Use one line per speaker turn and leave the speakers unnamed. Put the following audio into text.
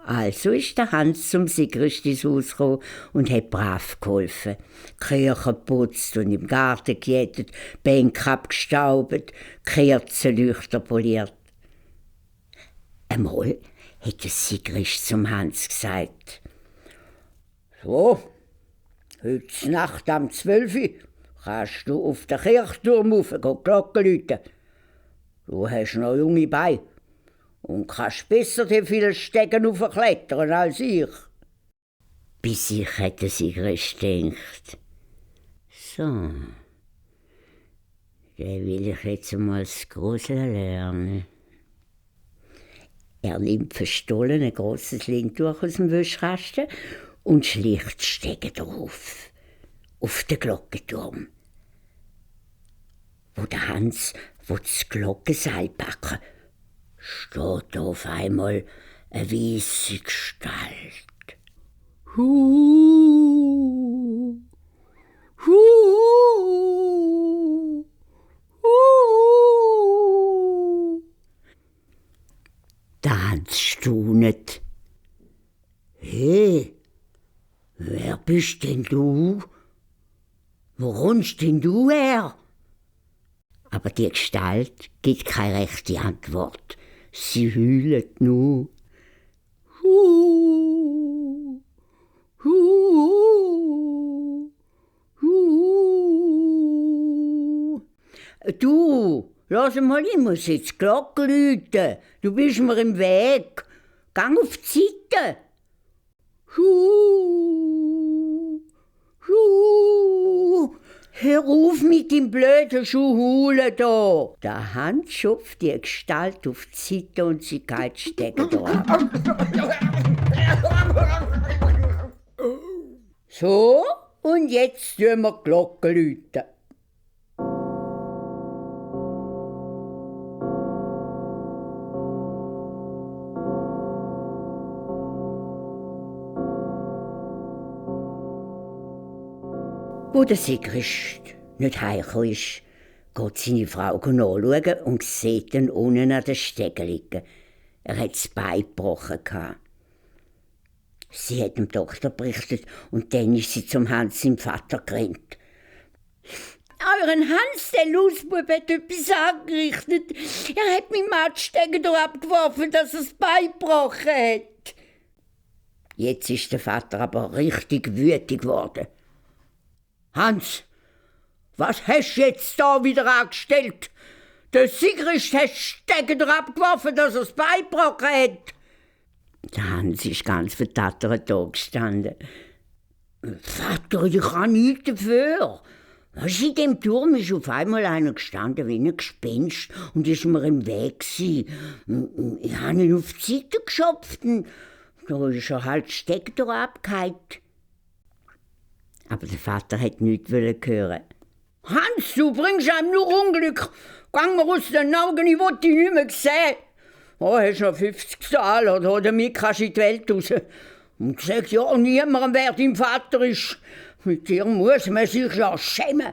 Also ist der Hans zum Sigrist ins Haus gekommen und hat brav geholfen. Kirche geputzt und im Garten gejätet, Bänke abgestaubt, Kerzenleuchter poliert. Einmal hat der Sigrist zum Hans gesagt: «So, heute Nacht am 12 Uhr kannst du auf den Kirchturm rauf, Glocken läuten. Du hast noch junge Beine und kannst besser die vielen Stegen raufklettern als ich.» Bei sich hat der Sigrist gedacht: «So, dann will ich jetzt mal das Gruseln lernen.» Er nimmt verstohlen ein grosses Lindtuch aus dem Wäschkasten und schleicht die Stege drauf, auf den Glockenturm. Wo der Hans das Glockenseil packen, steht auf einmal eine weisse Gestalt. «Hu, hu, hu.» Der Hans staunet. «Hey, wer bist denn du? Wo kommst denn du her?» Aber die Gestalt gibt keine rechte Antwort. Sie heult nur. «Hu, hu, hu.» «Du, lass mal, ich muss jetzt die Glocke läuten. Du bist mir im Weg. Gang auf die Seite.» «Hu, hu. Hör auf mit dem blöden Schuhhulen da!» Der Hans schupft die Gestalt auf die Seite und sie geht stecken da ab. «So, und jetzt tun wir die Glocke läuten.» Wo der Sigrist nicht heimgekommen ist, geht seine Frau nachschauen und sieht ihn unten an den Stegen liegen. Er hat das Bein gebrochen. Sie hat dem Doktor berichtet und dann ist sie zum Hans, seinem Vater, gerannt. «Euren Hans, der Lausbub, hat etwas angerichtet. Er hat meinen Mann die Stege da abgeworfen, dass er das Bein gebrochen hat.» Jetzt ist der Vater aber richtig wütig geworden. «Hans, was hast du jetzt da wieder angestellt? Der Sigrist hat die Stege da abgeworfen, dass er das Bein gebrochen hat.» Der Hans ist ganz verdattert da gestanden. «Vater, ich kann nichts dafür. Weißt du, in dem Turm ist auf einmal einer gestanden wie ein Gespenst und ist mir im Weg gewesen. Ich habe ihn auf die Seite geschopft und da ist er halt die Stege da abgefallen.» Aber der Vater hat nichts hören. «Hans, du bringst einem nur Unglück. Gang mir aus den Augen, ich will dich nicht mehr sehen. Oh, hast noch 50 Taler, oder damit kannst du in die Welt raus. Und sag ja niemandem, wer dein Vater ist. Mit dir muss man sich ja schämen.»